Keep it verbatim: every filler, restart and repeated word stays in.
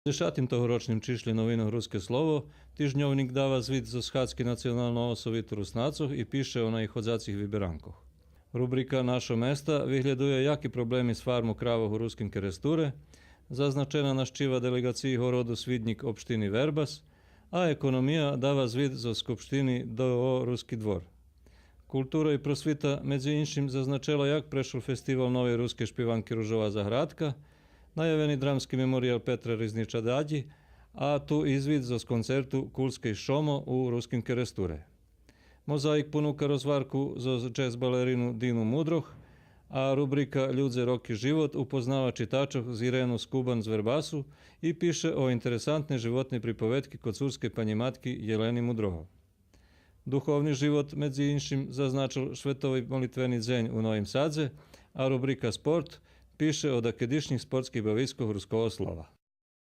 Дзешатим тогорочним чишлє новинох Руске слово тижньовнїк дава звит зоз схадзки Националного совиту Руснацох и пише о наиходзацих виберанкох. Рубрика Нашо места виглєдує яки проблеми з фарму кравох у Руским Керестуре, зазначена нащива делеґациї городу Свиднїк општини Вербас, а Економия дава звит зоз Скупштини ДОО Руски двор. Култура и просвита, медзи иншим, зазначела як прешол фестивал новей рускей шпиванки Ружова заградка, наявени Драмски мемориял Петра Ризнича Дадї, а ту и звит зоз концерту Кулскей Шомо у Руским Керестуре. Мозаїк понука розгварку зоз джез-балерину Дину Мудрох, а рубрика Людзе, роки, живот упознава читачох з Ирену Скубан з Вербасу и пише о интересантней животней приповедки коцурскей панї-матки Єлени Мудрого. Духовни живот, медзи иншим, зазначел Шветови молитвени дзень у Новим Садзе, а рубрика Спорт пише о дакедишнїх спортских бавискох Руского слова.